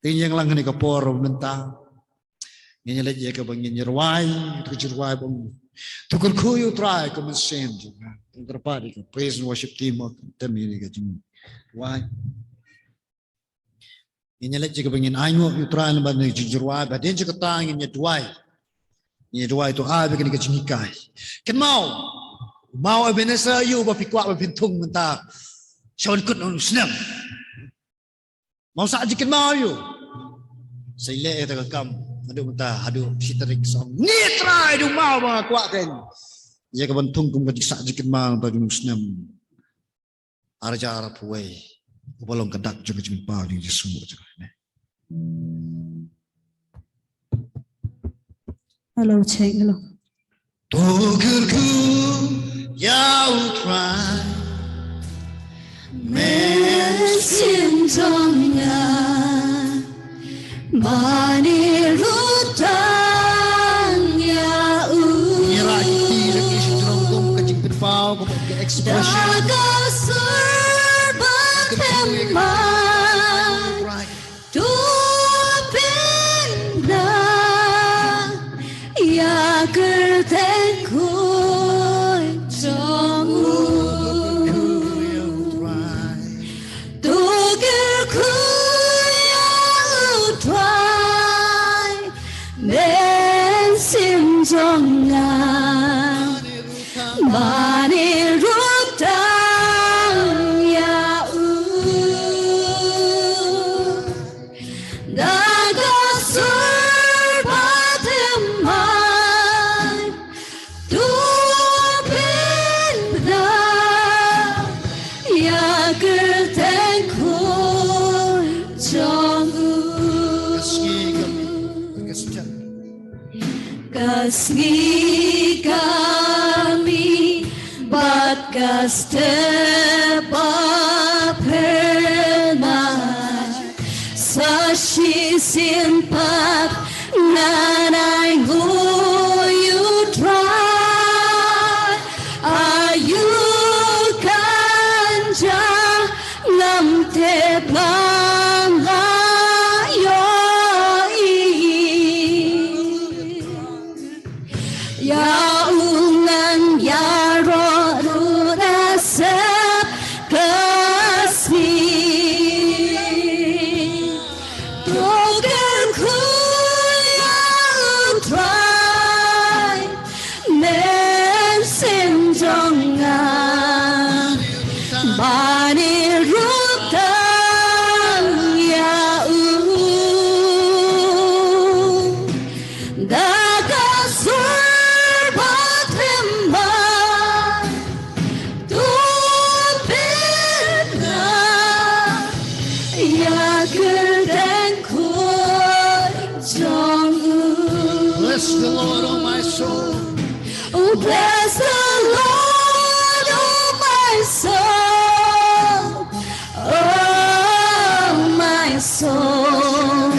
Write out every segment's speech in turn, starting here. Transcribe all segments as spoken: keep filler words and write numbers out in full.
Te ngi ïeng lang ha kane ka por mynta. Ngin ïa leit ïa kaba ngin ïa rwai, tu ka jingrwai ba ong, To Kyrkhu ïa U Trai kum u mynsiem jong nga. Ngin ïa rwai ïa ka praise and worship team, mo, tem ïa ka jingrwai. Ngin ïa leit ïa kaba ngin ainguh ïa U Trai lyngba kane ka jingrwai, ba hadien kata ngin ïa duwai. Ngin ïa duwai to ai ba kane ka jinghikai. Kynmaw, u maw Ebenezer ïa u ba phi kwah ba phin thung mynta sha u kut u snem. Maw, sa jingkynmaw ïa u. Sa leh ïa ka kam. Haduh mynta, haduh shi tarik song. Ngi trai du maw ba nga kwah kein. Ïa ka ban thung kum ka jingsa jingkynmaw ba jong u snem. Ar hajar arphew wei. Uba long ka dak jong ka jingpynpaw jong Jisu jong ne. Hello, check, hello. To kyrkhu ïa U Trai. Mynsiem jong nga. Ban ïa ruh tang ïa u. Ngi rah ïa ki jong ngi sha jrong kum ka jingpynpaw, kum ka expression. Da ka sur ba kyrkhu ïa ka thymmai. Right. To pynbna ïa ka kyrteng khuid jong u. To kyrkhu ïa U Trai, mynsiem jong nga. Ban ïa ruh tang ïa u. Da ka sur ba thymmai, to pynbna ïa ka kyrteng khuid jong u. Ka sngi ka mih, ka sngi ka mih, bad ka step ba pynmih. Sa shisien pat ngan ainguh ïa U Trai, ïa u kan jia ngam tip lang nga ïohi. Ïa u ngan ïaroh ruh na sep ka sngi. To kyrkhu ïa U Trai, mynsiem jong nga. Ban ïa ruh tang ïa u. Da ka sur ba thymmai, to pynbna ïa ka kyrteng khuid jong u. Bless the Lord, oh my soul. Oh, bless the Lord, oh my soul. Oh, my soul,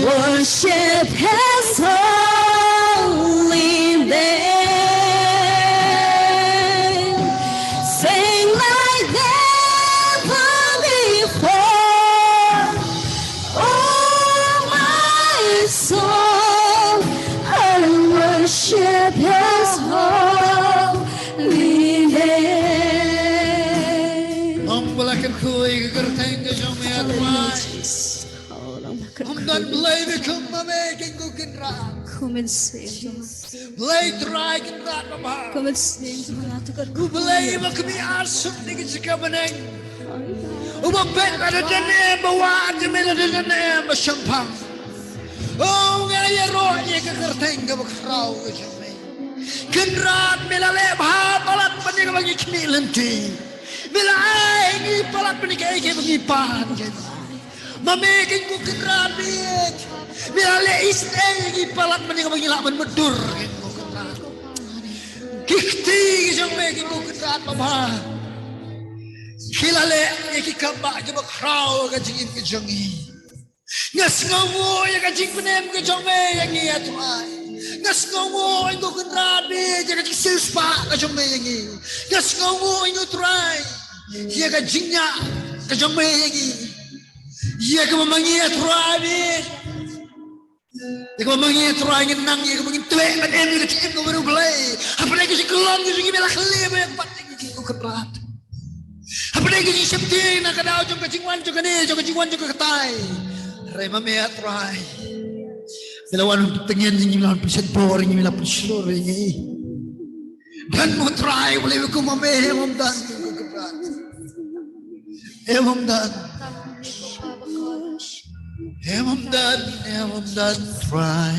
worship his holy name. Sing like never before. Oh, my soul, and worship his holy name. Ong ba la kyrkhu ïa ka kyrteng ka jong me, A Trai. Ong don Blei ba kum ma me, Kynrad. Kum Mynsiem jong nga. Blei Trai Kynrad babha. Kum Mynsiem jong nga, to kyrkhu. U Blei ba khmih arsut na ka jaka bneng. Uba peit lada don ne em ba wad, peit lada don ne em ba shemphang. Oh, nga ïaroh ïa ka kyrteng kaba khraw ka jong me. Kynrad, me la leh bha palat ban ïa kaba ngi khmih lynti. Me la ai ngi palat ban ïa kaei kaei ba ngi pan. Ma me Kynrad, me la leh isynei ïa ngi palat ban ïa kaba ngi lah ban mutdur, Kynrad. Ki kti ki jong me Kynrad babha, ki la leh ïa ki kam ba kiba khraw ka jingim ka jong ngi. Nga sngewnguh ïa ka jingpynim ka jong me ïa ngi, A Trai. Nga sngewnguh, Kynrad, ïa ka jingsiewspah ka jong me ïa ngi. Nga sngewnguh, Trai, ïa ka jingñiah ka jong me ïa ngi. Ïa kaba ma ngi, a Trai, ïa kaba ma ngi, a Trai, ngin nang ïa kaba ngin treh ban im ïa ka jingim kaba riewblei. Hapdeng ka jingkyllon ka jong ngi, me la khleh bad ïa ngi, ko Kynrad. Hapdeng ka jingsheptieng na ka daw jong ka jingwan jong kane, jong ka jingwan jong ka ktai. Hynrei ma me, a Trai, me la wan pyntngen ïa ngi, me la wan pynshet bor ïa ngi, me la pynshlur ïa ngi. Don mo, Trai, balei kum ma me, em ym don, ko Kynrad. Em ym don. Em ym don, em ym don, Trai.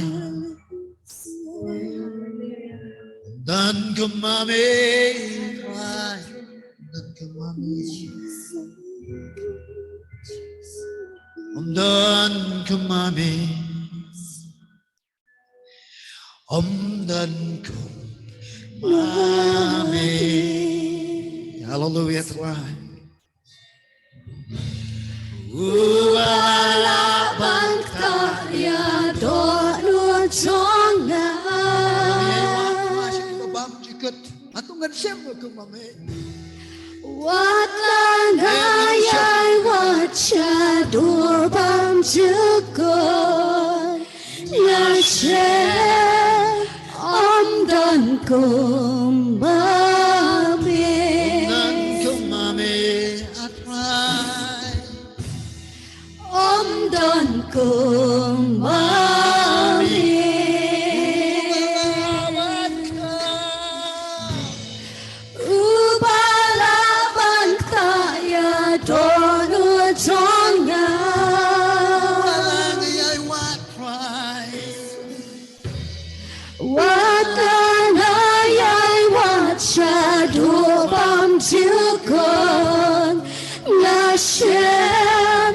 Don kum ma me, Trai. Don kum ma me. Ym don kum ma me. Ym don kum ma me. Haleluia, Trai. Uba lah ban ktah ïa dohnud jong nga. Bam jukut. Hato ngan shem kum ma me? Wat la nga ïai wad shadur bymjukut, nga shem ym don kum ma me. Ym don kum ma me, a Trai. Ym don kum ma me. Uba lah ban ktah ïa dohnud jong nga. Wat la nga ïai wad shadur bymjukut, nga shem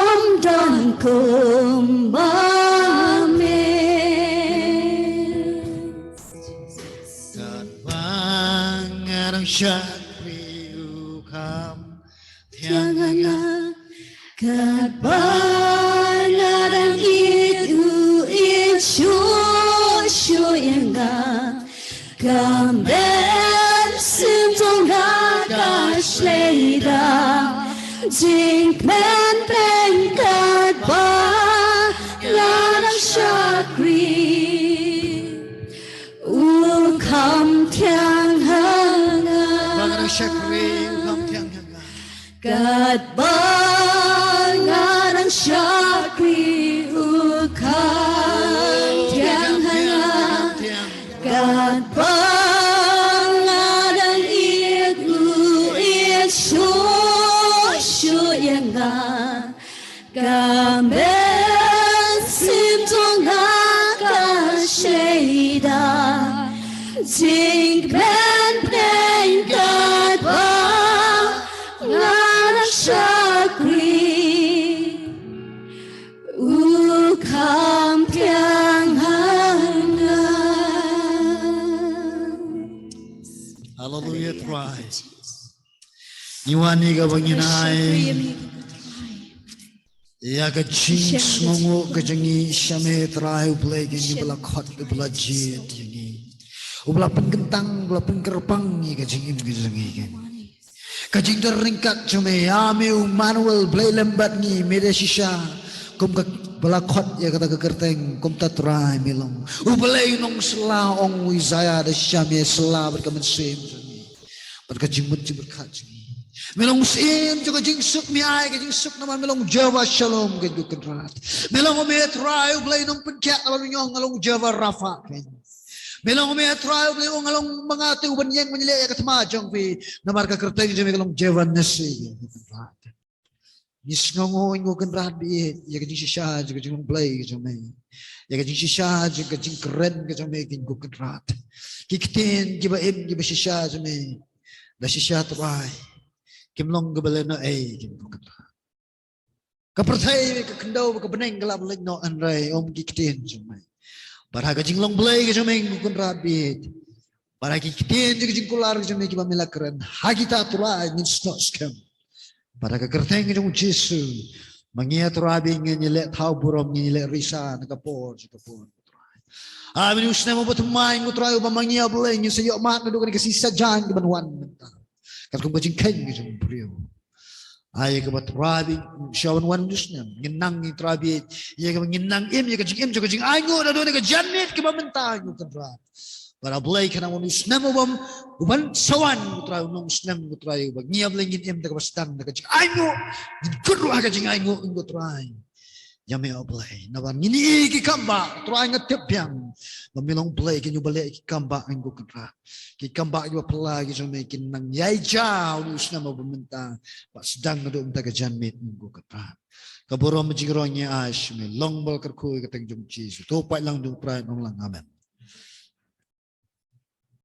ym don kum ma me. Katba nga dang shakri, u kham thiang ha nga. Katba nga dang ïeit, u ïeit shuh shuh ïa nga. Ka mynsiem jong nga ka shlei da jingkmen pdeng, katba nga dang shakri, u kham thiang ha nga. Katba nga dang shakri, u kham thiang ha nga. Katba nga dang ïeit, u ïeit shuh shuh ïa nga. Ka mynsiem jong nga ka shlei da jingkmen pdeng, katba nga dang shakri, u kham thiang ha nga. Haleluia, Trai. Ngi wan ïa kaba ngin ai ïa ka jingsngewnguh ka jong ngi sha me, Trai, U Blei, ka ngi ba la khot, uba la jied ïa ngi, uba la pynkyntang, uba la pynkyrpang ïa ka jingim ka jong ngi. Ka jingdon ryngkat jong me, ïa me, U Immanuel, Blei lem bad ngi, me dei shisha kum kaba la khot ïa kata ka kyrteng. Kumta, Trai, me long U Blei u nongsylla, ong u Isaïah, da shisha me ïasylla bad ka mynsiem jong ngi, bad ka jingmut jingpyrkhat jong ngi. Me long u syiem jong ka jingsuk, me ai ka jingsuk namar me long Jehovah Shalom, ko Kynrad. Me long me, Trai, U Blei u nongpynkhiah, namar me ong nga long Jehovah Rapha, ko. Me long me, Trai, U Blei, u ong nga long ma nga te uban ïeng ban ïaleh ïa ka thma jong phi, namar ka kyrteng jong me ka long Jehovah Nissi, ko Kynrad. Ngi sngewnguh, ko Kynrad baieit, ïa ka jingshisha jong ka jinglong Blei ka jong me, ïa ka jingshisha jong ka jingkren ka jong me, ko Kynrad. Ki ktien kiba im kiba shisha jong me, da shisha, Trai, kim long kiba lehnohei, ko Kynrad. Ka pyrthei, ka khyndew, ka bneng ka lah ban leit noh, hynrei ym ki ktien jong me. Bad ha ka jinglong Blei ka jong me, ko Kynrad baieit, bad ha ki ktien jong ka jingkular ka jong me kiba me la kren, ha kita, Trai, ngin snoh skhem. Bad ha ka kyrteng ka jong U Jisu, ma ngi, Trai, ba ngin ïaleh thaw burom, ngin ïaleh risa na ka por sha ka por, Trai. Amen. U snem uba thymmai, ko Trai, uba ma ngi, A Blei, ngin sa ïoh mad naduh kane ka sngi sajan kaban wan mynta, katkum ka jingkheiñ ka jong u briew. Ai kaba Trai ba sha wan wan u snem ngin nang, Trai ba ïa kaba ngin nang im ïa ka jingim jong ka jingainguh naduh na ka janmiet kaba mynta, ko Kynrad. Bad A Blei, khnang wan u snem u bym, u ban sa wan, ko Trai, u long u snem, ko Trai, uba ngi, A Blei, ngin im da kaba sdang da ka jingainguh, ngin kut ruh ha ka jingainguh, ko Trai. Ïa me, A Blei, namar ngi ïohi ki kam ba, Trai, nga tip biang ba me long Blei, kin ïoh ban leh ki kam ba, ko Kynrad. Ki kam ba kiba phylla ki jong me kin nang ïaid ïa u snem uba mynta, bad sdang naduh mynta ka janmiet, ko Kynrad. Ka burom jingrong ngi ai sha me, long bad kyrkhu ha ka kyrteng jong U Jisu. To pait lang, ko Trai, long lang. Amen.